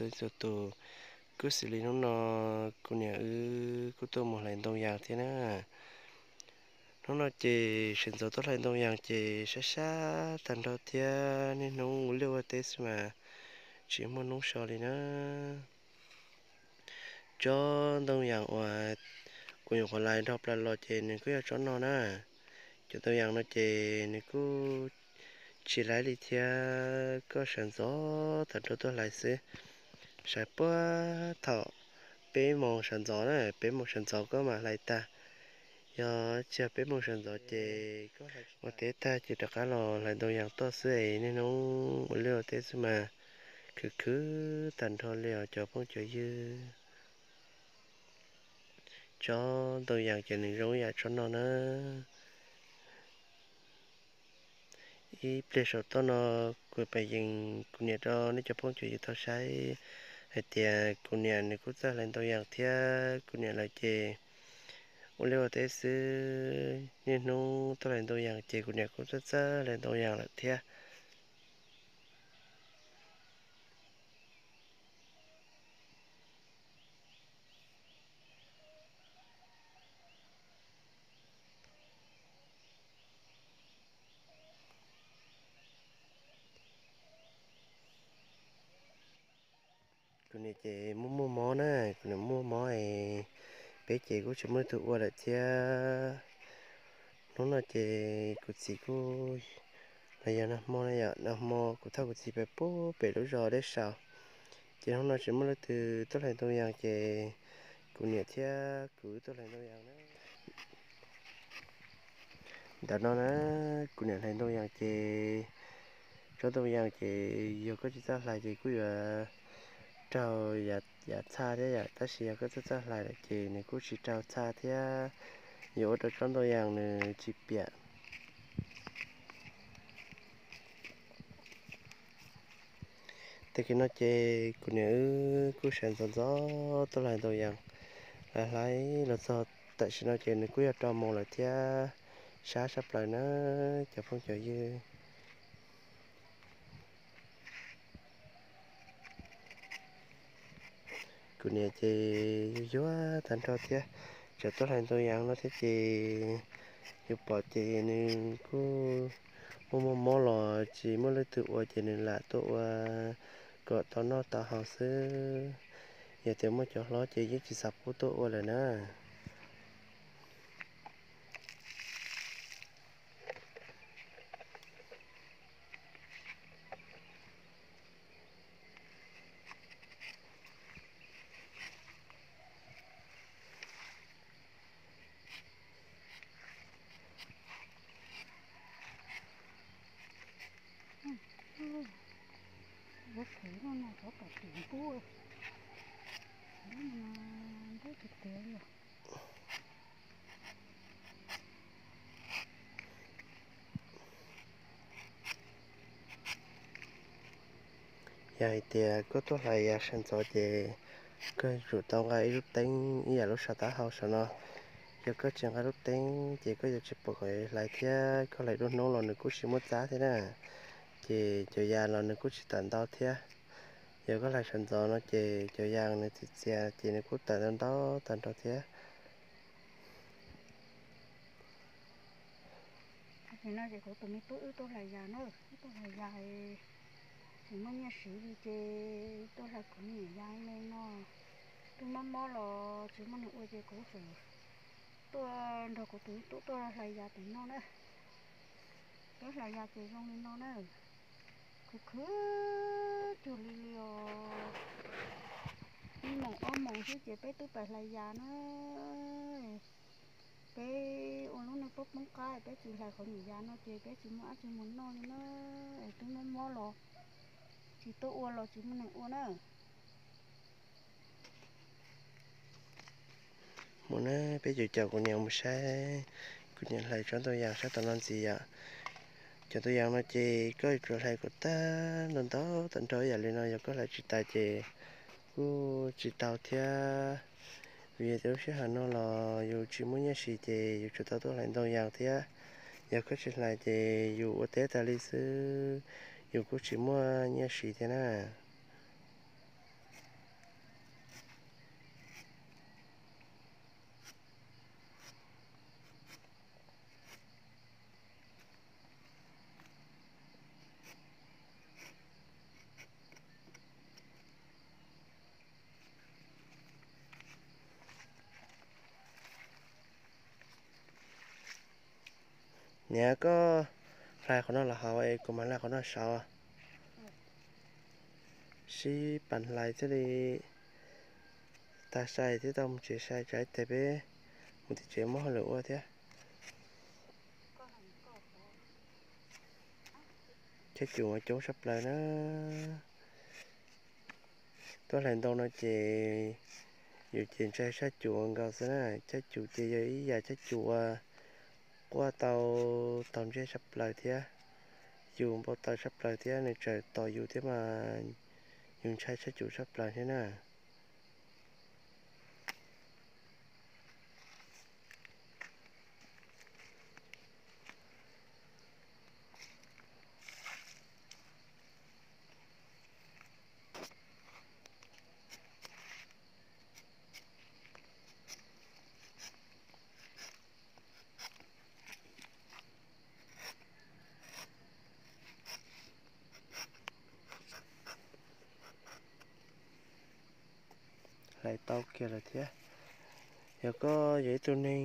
txhua tus. Kuj xws li hnub no kuv niam wb kuj tuaj mus hlais ntoo yas thiab na. Hnub no ces sawv ntxov tuaj hlais ntoo yas ces sab sab tag nrho thiab, niaj hnub ua liaj ua teb xwb mas tsis muaj hnub so li na. Tsob ntoo yas uas kuv nyuam qhuav hlais nrog plaws los ces nws kuj yog tsob no na. Cov ntoo yas no ces nws kuj tsis laib li thiab, koj sawv ntxov tag nrho tuaj hlais xwb. Sawv puag thaum peb moos sawv ntxov na, peb moos sawv ntxov koj mam hlais tag. Yog tsis yog peb moos sawv ntxov ces koj ua teb tag ces rov qab los hlais ntoo yas tuaj xwb es niaj hnub ua liaj ua teb xwb mas khwv khwv tag nrho li os cov phooj cov ywg. Tsob ntoo yas ces nws zoo ib yam tsob no na. Ib pliag saum toj no kuv pem yees kuv niam rau nej cov phooj cov ywg tau saib hais tias kuv niam nws kuj txawj hlais ntoo yas thiab. Kuv niam lawv ces ua liaj ua teb xwb, niaj hnub tuaj hlais ntoo yas ces kuv niam kuj txawj txawj hlais ntoo yas lawm thiab. Kuv niam ces muaj muaj mob na, kuv niam muaj mob es peb ces kuj tsis muaj leej twg ua lawm thiab. Hnub no ces kuv txiv kuj los yog nag hmo na yom, nag hmo kuv thauj kuv txiv pem pub pem lub zos deb saum, ces hnub no tsis muaj leej twg tuaj hlais ntoo yas ces kuv niam thiab kuv wb tuaj hlais ntoo yas na. Ntawm no na, kuv niam hlais ntoo yas ces, tsob ntoo yas ces yog koj tsis txawj hlais ces kuj yuav raug yav txha thiab yom, tab sis yog koj txawj txawj hlais lawm ces nws kuj tsis raug txha thiab, yuav ua rau tsob ntoo yas nws tsis piam. Tag kis no ces kuv niam wb kuj sawv ntxov ntxov tuaj hlais ntoo yas, hlais hlais los txog tam sim no ces nws kuj yog rau moos lawm thiab, sab sab plaws na cov phooj cov ywg. Kuv niam ces yuag yuag tag nrho thiab, tseem tuaj hlais ntoo yas no thiab ces yus pom ces nws kuj muaj muaj mob los tsis muaj leej twg ua ces nws lam tuaj ua kom tau noj tau haus xwb. Yog tias muaj cov hlob ces yeej tsis xav pub tuaj ua lawm na. Ua phem no no cov pom tim npub, npub tiag tiag li os. Yog hais tias koj tuaj hlais yas sawv ntxov ces koj yuav tsum tau nqa ib lub teeb ib yam lub sab taub hau saum no. Yog koj tsis nqa lub teeb ces koj yuav tsis pom kom hlais thiab, koj hlais dua hnub los nws kuj tsis muaj txab thiab na, ces cov yas los nws kuj tsis tawm ntau thiab. Yog koj hlais sawv ntxov no ces cov yas nws txias txias ces nws kuj tawm ntau ntau tag nrho thiab. Tam sim no ces kuv tus me tub wb tuaj hlais yas na, wb tuaj hlais yas, tsis muaj nyiaj siv li ces tuaj hlais kuv niam yas me no. Twb mob mob los tsis muaj neeg ua ces kuv txawm tuaj nrog kuv tus tub tuaj hlais yas tim no na. Peb hlais yas ces zoo li no na, khwv khwv cuag li li os. Ib moos ob moos xwb ces peb twb pais hlais yas na. Peb ua lub neej poob poob qab, peb tsis hlais qhov niam yas no ces peb tsis muaj dab tsi mus noj li na. Es twb mob mob los tsis tuaj ua los tsis muaj neeg ua na. Mus na, peb caum caum kuv niam mus saib kuv niam hlais tsob ntoo yas sab tom no ntxiv yom. Cov ntoo yas no ces koj yuav tsum hlais kom tag ntau ntau tag nrho ib yam li no, yog koj hlais tsis tas ces kuj tsis tau thiab. Vim yog tias lub sij hawm no los yus tsis muaj nyiaj siv ces yus tsum tau tuaj hlais ntoo yas thiab. Yog koj tsis hlais ces yus ua teb tas li xwb, yus kuj tsis muaj nyiaj siv thiab na. Niam, koj hlais qhov no los haus es kuv mam hlais qhov no saud. Sib pab hlais thiaj li tag sai thiab tau mus tsev sai, tsam ib pliag peb mus tim tsev muaj hauj lwm ua thiab. Chab cum coob tshaj plaws na. Tuaj hlais ntoo no ces yus ces ntshai chab cum nkaus xwb na. Chab cum ces yog ib yam chab cum uas quaj tau tag nrho tshaj plaws thiab, yus npau taws tshaj plaws thiab, nws txawm tom yus thiab mas yus ntshai chab cum tshaj plaws thiab na. Hlais tau kiag lawm thiab. Yog koj yog ib tug neeg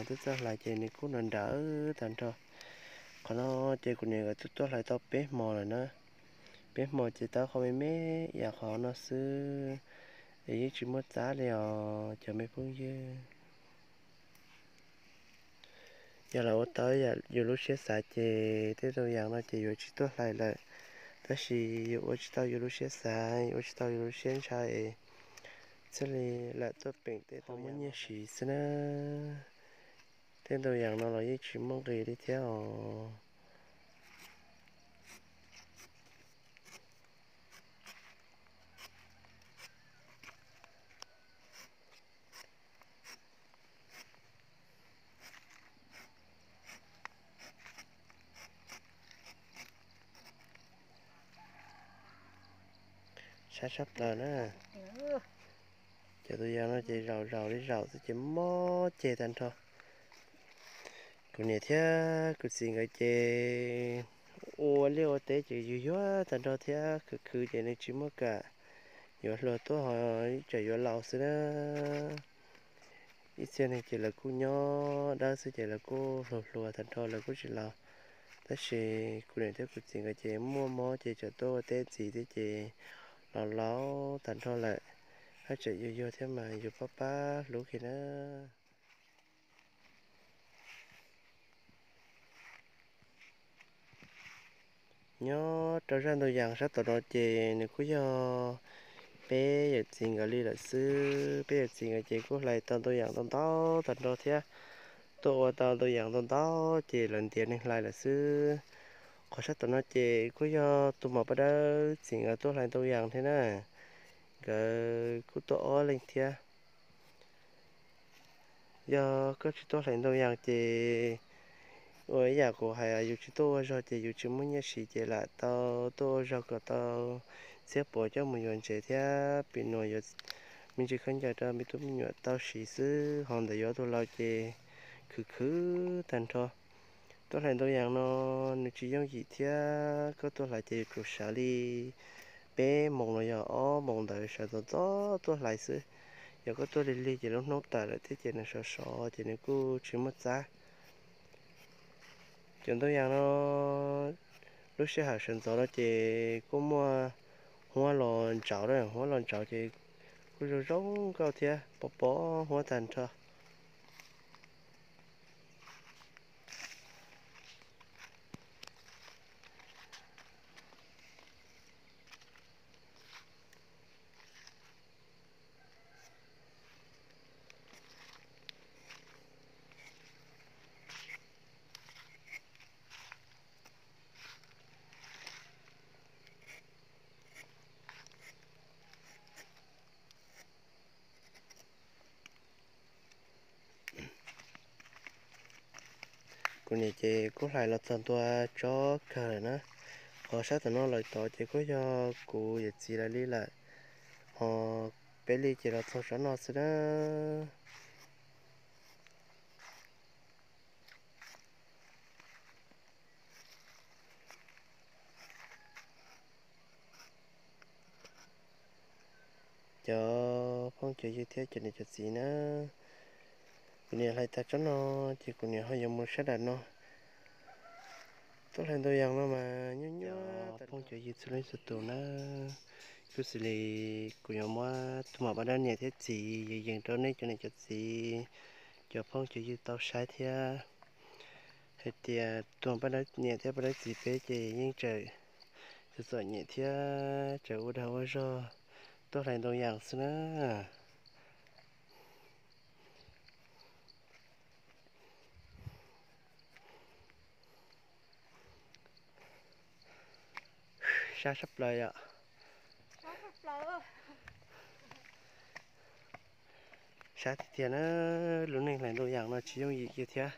twb txawj hlais ces nws kuj nrawm nrawm tag nrho. Qhov no ces kuv niam nkawd twb tuaj hlais tau peb hmo lawm na. Peb hmo ces tau qhov me me ib yam qhov no xwb, es yeej tsis muaj txab li os cov me phooj ywg. Yog lawv ua tau yam yus lub siab xav ces tej ntoo yas no ces yuav tsis tuaj hlais lawm. Tab sis yus ua tsis tau yus lub siab xav, yus ua tsis tau yus lub siab ntshai, thiaj li lam tuaj peem tej ntoo muaj nyiaj siv xwb na. Tej ntoo yas no los yeej tsis muaj nqis li thiab os. Sab sab plaws na. Cov tus yas no ces zaum zaum li zaum xwb ces mob ceg tag nrho. Kuv niam thiab kuv txiv nkawd ces ua liaj ua teb ces yuag yuag tag nrho thiab khwv khwv ces nws tsis muaj kam yuav hluas tuaj ho ib tsam yuav laus xwb na. Ib txhia neeg ces lawv kuj nyob dawb xwb ces lawv kuj hluas hluas tag nrho lawv kuj tsis laus. Tab sis kuv niam thiab kuv txiv nkawd ces muaj mob ces tseem tuaj ua teb ntxiv thiab ces los laus tag nrho lawm. Haj tseem yuag yuag thiab mas yuav pab pab hlub kiag na. Nyob rau zaj ntoo yas sab tom no ces nws kuj yog peb yawm txiv nkawd li lawm xwb. Peb yawm txiv nkawd ces kuj hlais tau ntoo yas ntau ntau tag nrho thiab, tuaj ua tau ntoo yas ntau ntau ces lawv ntiav neeg hlais lawm xwb. Qhov sab tom no ces kuj yog tus muam Paj Dawb txiv nkawd tuaj hlais ntoo yas thiab na. Nkawd kuj tuaj ob leeg thiab. Yog koj tsis tuaj hlais ntoo yas ces ua ib yam kuv hais, yus tsis tuaj ua zog ces yus tsis muaj nyiaj siv ces lam tau tuaj ua zog kom tau txhiab puav coj mus yuav ntsev thiab pim nuam yuav me ntsis khaub ncaws rau me tub me nyuam tau siv xwb. Ho ntawm yuav tus laus ces khwv khwv tag nrho. Tuaj hlais ntoo yas no nws tsis yooj yim thiab, koj tuaj hlais ces yuav tsum sawv li peb moos los yog ob moos ntawd sawv ntxov ntxov tuaj hlais xwb. Yog koj tuaj lig lig ces lub hnub tawm lawm thiab ces nws sov sov ces nws kuj tsis muaj txab. Cov ntoo yas no lub sij hawm sawv ntxov no ces kuj muaj huab los ntsauv, huab los ntsauv ces kuj zoo zoo nkauj thiab pom pom huab tag nrho. Kuv niam ces kuj hlais los txog ntua tsob kawg lawm na. Qhov sab tom no lawm tod ces kuj yog kuv yawm txiv lawv li lawm, ho peb li ces los txog tsob no xwb na. Cov phooj cov ywg thiab cov niam cov txiv na, kuv niam hlais tag tsob no ces kuv niam ho yuav mus sab nram no, Tuaj hlais ntoo yas no mas nyuaj nyuaj. Phooj cov ywg txhua leej txhua tus na, kuv xws li kuv yuav muab tus maum paj dab niam thiab txiv yees yees rau nej cov niam cov txiv, cov phooj cov ywg tau saib thiab. Hais tias tus maum paj dab niam thiab paj dab txiv peb ces yeej tseem txom txom nyem thiab tseem ua dag ua zog tuaj hlais ntoo yas xwb na. Sab sab plaws yom. Sab tiag tiag na, lub neej hlais ntoo yas no tsis yooj yim kiag thiab.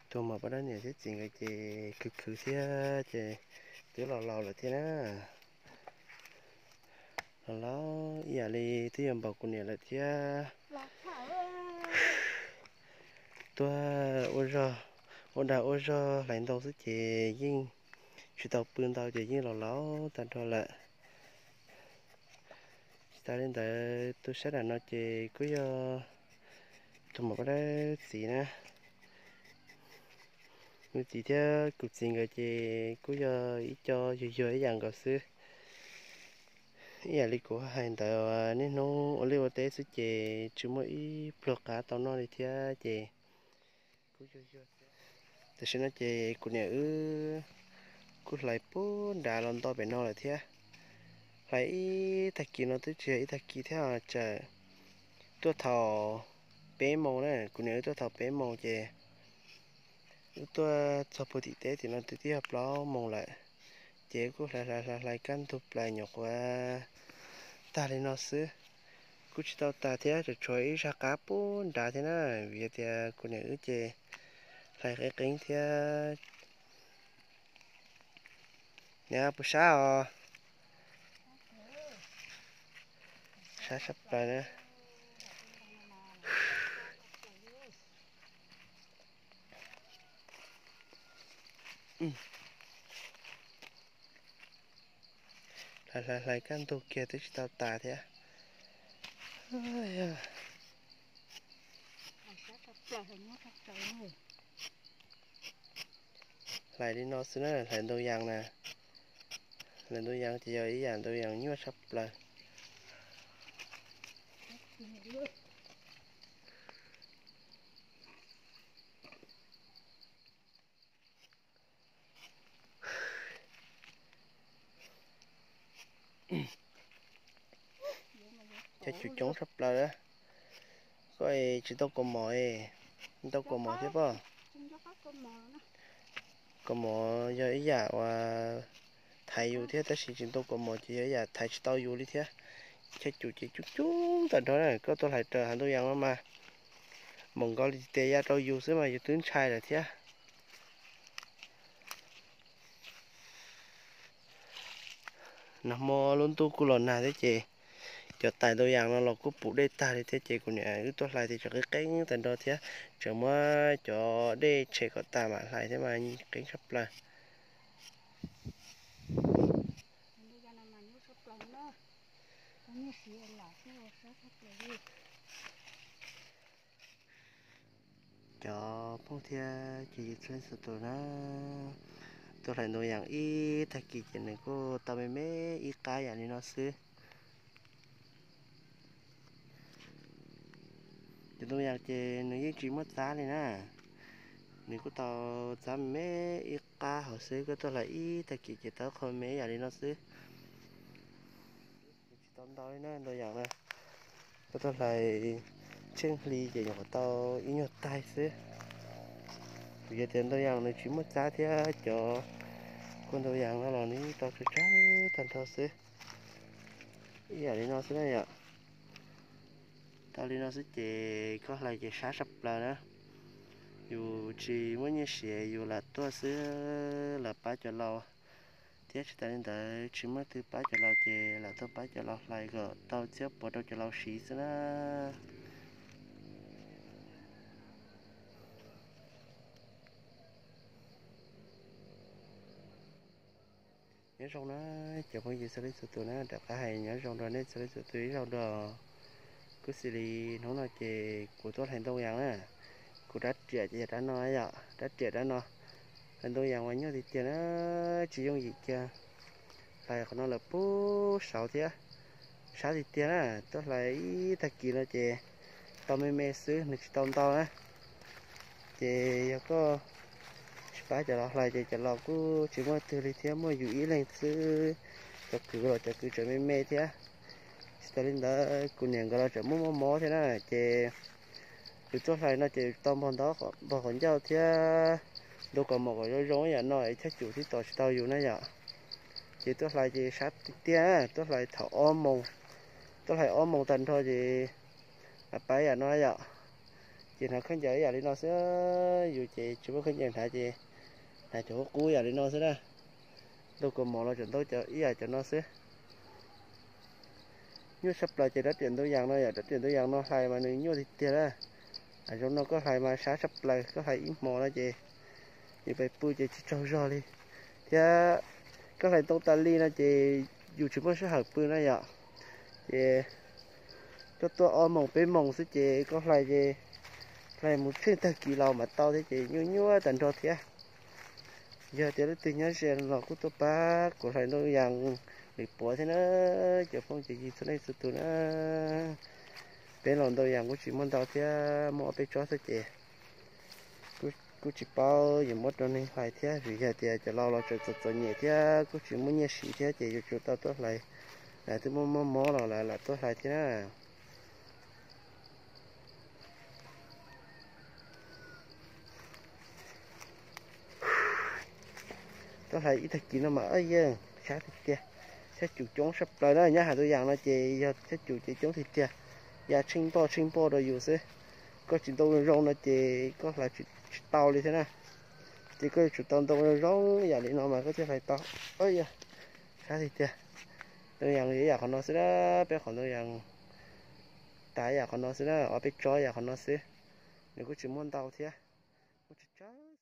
Tus maum paj dab niam thiab txiv nkawd ces khwv khwv thiab ces twb los laus lawm thiab na. Los laus ib yam li twb yuav npaum kuv niam lawm thiab. Tuaj ua zog, ua dag ua zog hlais ntoo xwb ces yeej tsis tau pw ntau ces yeej los laus tag nrho lawm. Tsis tas li ntawd tus sab nram no ces kuj yog tus maum paj dab txiv na. Kuv txiv thiab kuv txiv nkawd ces kuj yog ib co yuag yuag ib yam nkaus xwb. Ib yam li kuv hais ntawd, niaj hnub ua liaj ua teb xwb ces tsis muaj ib pluag qab tau noj li thiab ces kuj yuag yuag. Tam sim no ces kuv niam wb kuj hlais puag nrad los nto pem no lawm thiab. Hlais ib tag kis no twb tsis yog ib tag kis thiab, tseem tuaj thaum peb moos na, kuv niam wb tuaj thaum peb moos ces wb tuaj txog puag tim teb tim no twb twb yog plaub moos lawm. Ces wb kuj hlais hlais hlais hlais kaj ntug plaws nyuam qhuav tag li no xwb. Kuj tsis tau tas thiab, tseem tshuav ib zaj qab puag nrad thiab na, vim tias kuv niam wb ces hlais qeeb qeeb thiab. Niam, puas sab os? Sab sab plaws na. Hlais hlais hlais kaj ntug kiag twb tsis tau tas thiab. Hlais li no xwb na, hlais ntoo yas na. Hlais ntoo yas ces yog ib yam ntoo yas nyuaj tshaj plaws. Ces coob coob tshaj plaws. Koj tsis tau kaus mom, tau kaus mom thiab pob? Kaus mom yog ib yam uas thaiv yus thiab, tab sis tsis tau kaus mom ces yog ib yam thaiv tsis tau yus li thiab. Chaw cum ces coob coob tag nrho na, koj tuaj hlais raws hav ntoo yas no mas, npaum nkaus li tias ya rau yus xwb mas yus twb ntshai lawm thiab. Nag hmo lub ntuj kuj los nag thiab ces cov tais ntoo yas no los kuj pum dej tag li thiab ces kuv niam wb tuaj hlais ces tseem qeeb qeeb tag nrho thiab, tseem muab cov dej tshem kom tas mam hlais thiab mas qeeb tshaj plaws. Cov phooj thiab cov ywg txhua leej txhua tus na, tuaj hlais ntoo yas ib tag kis ces nws kuj tau me me ib qab yam li no xwb. Cov ntoo yas ces nws yeej tsis muaj txab li na, nws kuj tau txab me me ib qab hauv xwb, koj tuaj hlais ib tag kis ces tau qho me yam li no xwb. Tsis tau ntau li na ntoo yas na, koj tuaj hlais tsheej hli ces nyuam qhuav tau ib nyuag taig xwb. Vim yog tias ntoo yas nws tsis muaj txab thiab cov kua ntoo yas no los nws yeej tau tsawg tsawg tag nrho xwb. Ib yam li no xwb na yom. Tau li no xwb ces koj hlais ces sab sab plaws na. Yus tsis muaj nyiaj siav yus lam tuaj xwb lam pab cov laus, thiab tsis tas li ntawd tsis muaj leej twg pab cov laus ces lam tuaj pab cov laus hlais kom tau txiaj puas rau cov laus siv xwb na. Nyob zoo na, cov phooj ywg txhua leej txhua tus na, rov qab hais nyob zoo rau nej txhua leej txhua tus ib zaug dua. Kuv xws li hnub no ces kuv tuaj hlais ntoo yas na. Kuv rab riam ces yog rab no yom, rab riam rab no. Hlais ntoo yas mas nyuaj tiag tiag na, tsis yooj yim kiag. Hlais qhov no lawm puag saud thiab, sab tiag tiag na. Tuaj hlais ib tag kis no ces tau me me xwb, nws tsis tau ntau na. Ces yog koj tsis pab cov laus hlais ces cov laus kuj tsis muaj twg li thiab, muaj yus ib leeg xwb. Cov kwv los cov kwv tseem me me thiab. Tsis tas li ntawd kuv niam nkawd los tseem muaj mob mob thiab na. Ces yus tuaj hlais no ces tau npog ntau, npog qhov ncauj thiab, ntu kaus mom kom zoo zoo ib yam no es thiab cum thiab tos tsis tau yus na yom. Ces tuaj hlais ces sab tiag tiag, tuaj hlais thaum ob moos, tuaj hlais ob moos tag nrho ces pab ib yam no yom. Ces hnav khaub ncaws ib yam li no xwb, yus ces tsis muaj khaub ncaws hnav ces hnav cov qub qub ib yam li no xwb na. Ntu kaus mom los tseem ntau ib yam cov no xwb. Nyuaj tshaj plaws ces rab riam ntoo yas no yom, rab riam ntoo yas no hlais mas nws nyuaj tiag tiag na. Zoo no koj hlais mas sab tshaj plaws, koj hlais ib hmo no ces yus pais pw ces tsis tsaug zog li. Thiab koj hlais ntoo tas li no ces yus tsis muaj sij hawm pw na yom. Ces koj tuaj ob moos peb moos xwb ces koj hlais ces hlais mus tsheej tag kis los mas tau thiab ces nyuaj nyuaj tag nrho thiab. Yog tias leej twg nyob ze los kuj tuaj pab kuv hlais ntoo yas lwm puav thiab na, cov phooj cov ywg txhua leej txhua tus na. Peb los ntoo yas kuj tsis muaj ntau thiab, muaj ob peb tsob xwb ces kuj tsis paub yuav muab rau neeg hlais thiab, vim yog tias cov laus los tseem txom txom nyem thiab kuj tsis muaj nyiaj siv thiab ces yuav tsum tau tuaj hlais. Lawv twb muaj mob mob los lawv lam tuaj hlais thiab na. Tuaj hlais ib tag kis no mas yeej sab tiag tiag, thiab cum coob tshaj plaws na. Nyob hais ntoo yas no ces yog thiab cum ces coob tiag tiag, ya tsheej npoj tsheej npoj rau yus xwb. Koj tsis ntoo zoo no ces koj hlais tsis tau li thiab na. Ces koj yuav tsum tau ntoo zoo zoo yam li no mas koj thiaj hlais tau. Sab tiag tiag. Ntoo yas ib yam qhov no xwb na, peb qhov ntoo yas tas ib yam qhov no xwb na, ob peb tsob ib yam qhov no xwb. Nws kuj tsis muaj ntau thiab, muaj tsawg tsawg.